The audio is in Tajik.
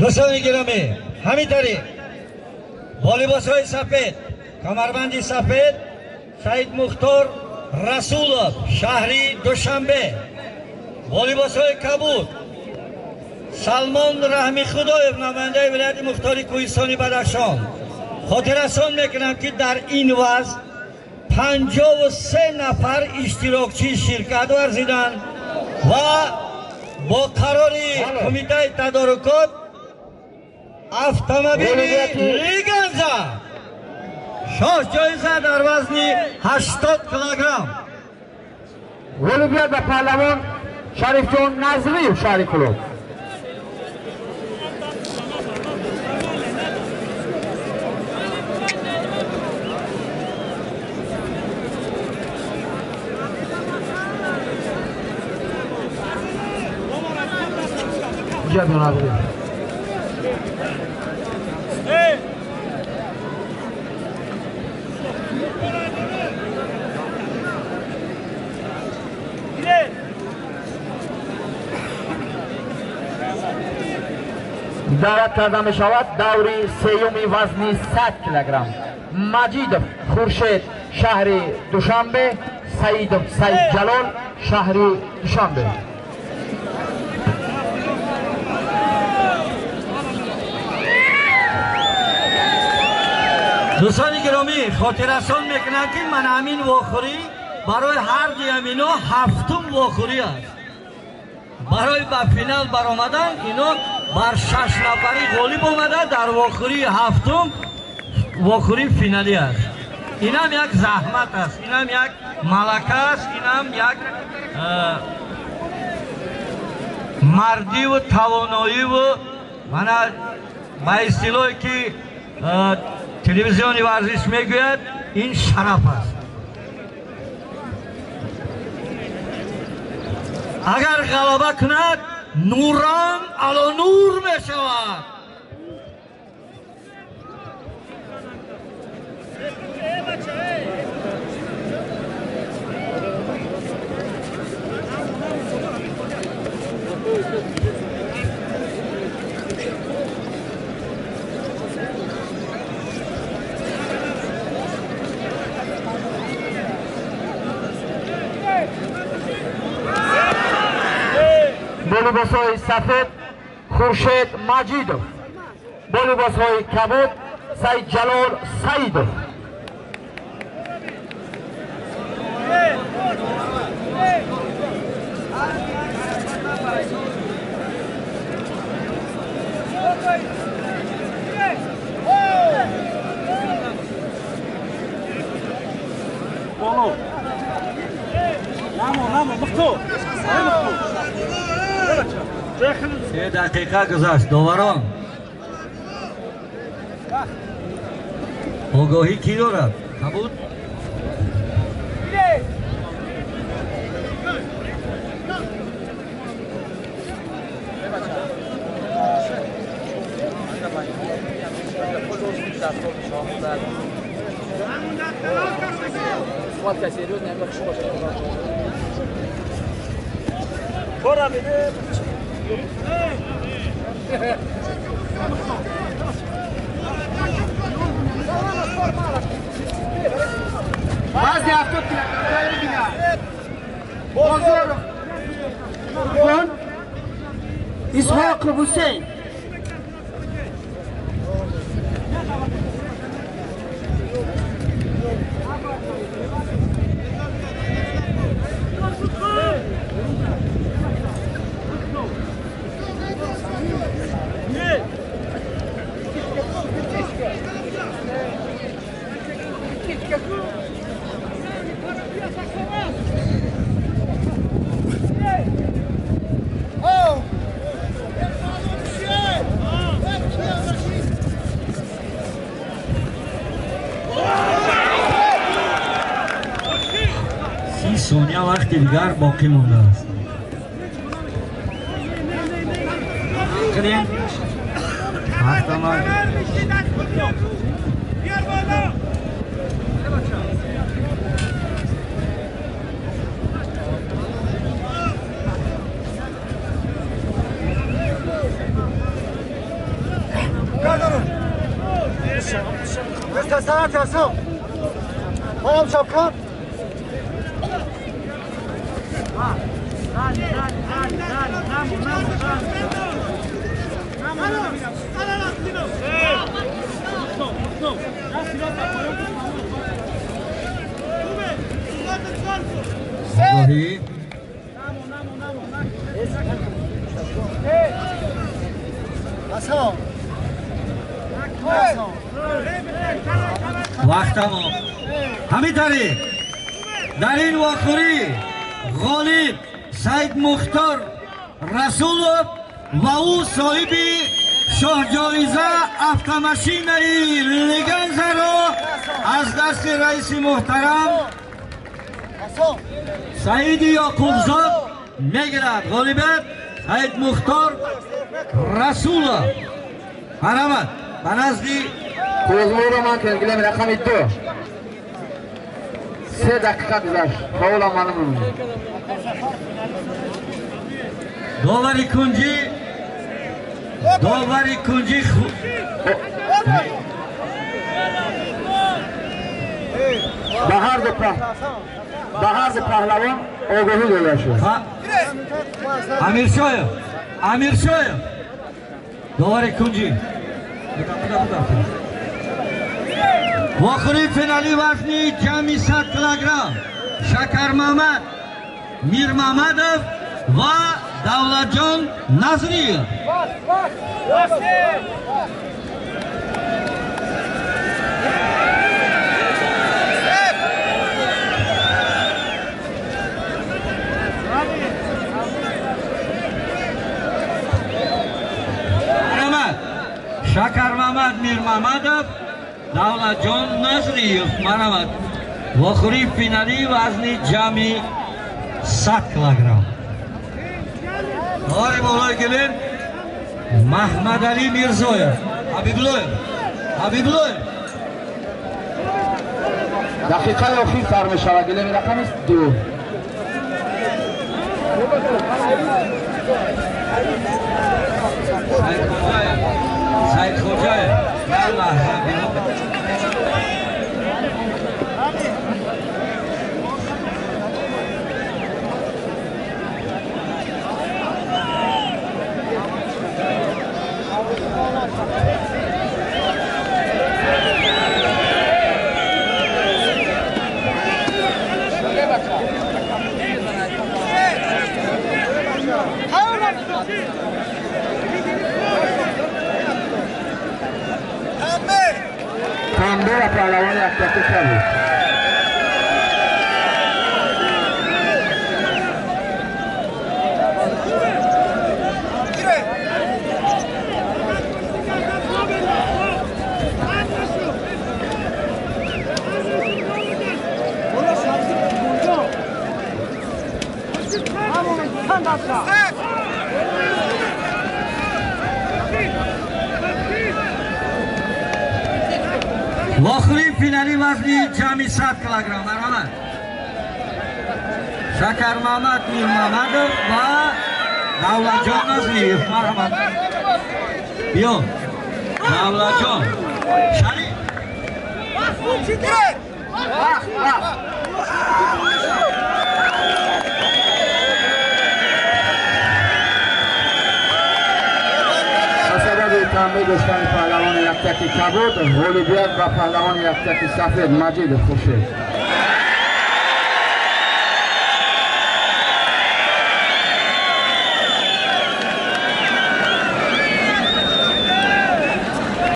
Дӯстони гиромӣ, ҳамин тариқ бо либосҳои сафед, камарбанди сафед Саид Мухтор Расулов, шаҳри Душанбе, бо либосҳои кабуд Салмон Раҳмихудоев, намояндаи вилояти мухтори Кӯҳистони Бадахшон. Хотиррасон мекунам, ки дар ин вазн 53 нафар иштирокчӣ ширкат варзиданд ва бо қарори кумитаи тадорукот автомобили Лиганза шош ҷоиза дар вазни 80 килограмм. Ғолибият ба паҳлавон Шарифҷон Назриев, шаҳри Кӯлоб. Даъват карда мешавад даври сеюми вазни 100 килограмм. Маҷидов Хуршед, шаҳри Душанбе, Саидов Саидҷалол, шаҳри Душанбе. Дӯстони гиромӣ, хотиррасон мекунам, ки ман ҳамин вохӯрӣ барои ҳар дуям ино ҳафтум вохӯрӣ аст. Барои ба финал баромадан ино бар шаш нафарӣ ғолиб омада, дар вохӯрии ҳафтум вохӯрии финалӣ аст. Инам як заҳмат аст, инам як малака аст, инам як мардиву тавоноиву мана ба истилоҳе ки телевизиони варзиш мегӯяд, ин шараф аст. Агар ғалаба кунад, нуран ало нур мешавад. Бо либосҳои сафед Хуршед Маҷидов, бо либосҳои кабуд Саидҷалол Саидов. Се дақиқа гузашт, доварон. Огоҳӣ кӣ дорад? Кабуд? Вазни 70 килограмм. Бозоров Исҳоқов Ҳусейн. Сония вақти дигар боқӣ мондааст. وقت تمام. همین طریق در این واخوری غالب سید مختار رسولов و او صاحب شاه جایزه автомашинаи Легенза را از دست رئیس محترم سعید یعقوبزاد میگیرد. غالبیت سید مختار رسولов. حرمت به نزدی Козморо ман кардем рақами 2. 3 дақиқа гузашт. Фаула маълум. Довари кунҷӣ, довари кунҷӣ ба ҳар ду паҳлавон огоҳӣ дода шуд. Амиршоев, Амиршоев, довари кунҷӣ. Вохӯрии финали вазни ҷамъи 100 килограмм Шакармамад Мирмамадов ва Давлатҷон Назриев. Шакармамад Мирмамадов, Давлатҷон Назриев. Марҳамат. Вохӯрии финалии вазни ҷамъи 100 килограмм. Довари болои гилем Маҳмадалӣ Мирзоев. Ҳабибуллоев, Ҳабибуллоев. Дақиқаи охир сар мешавад. Гилеми рақами 2. Саид Хоҷаев. Як лаҳза биё. Танбе ва паҳлавони яктаки кабуд. Вохӯрии финали вазни ҷамъи 100 килограмм. Марҳамат. Шакармамад Мирмамадов ва Давлатҷон Назриев. Марҳамат. Биё. Давлатҷон. Шариф. Танбе доштани паҳлавони яктаки кабуд, ғолибият ба паҳлавони яктаки сафед Маҷидов Хуршед.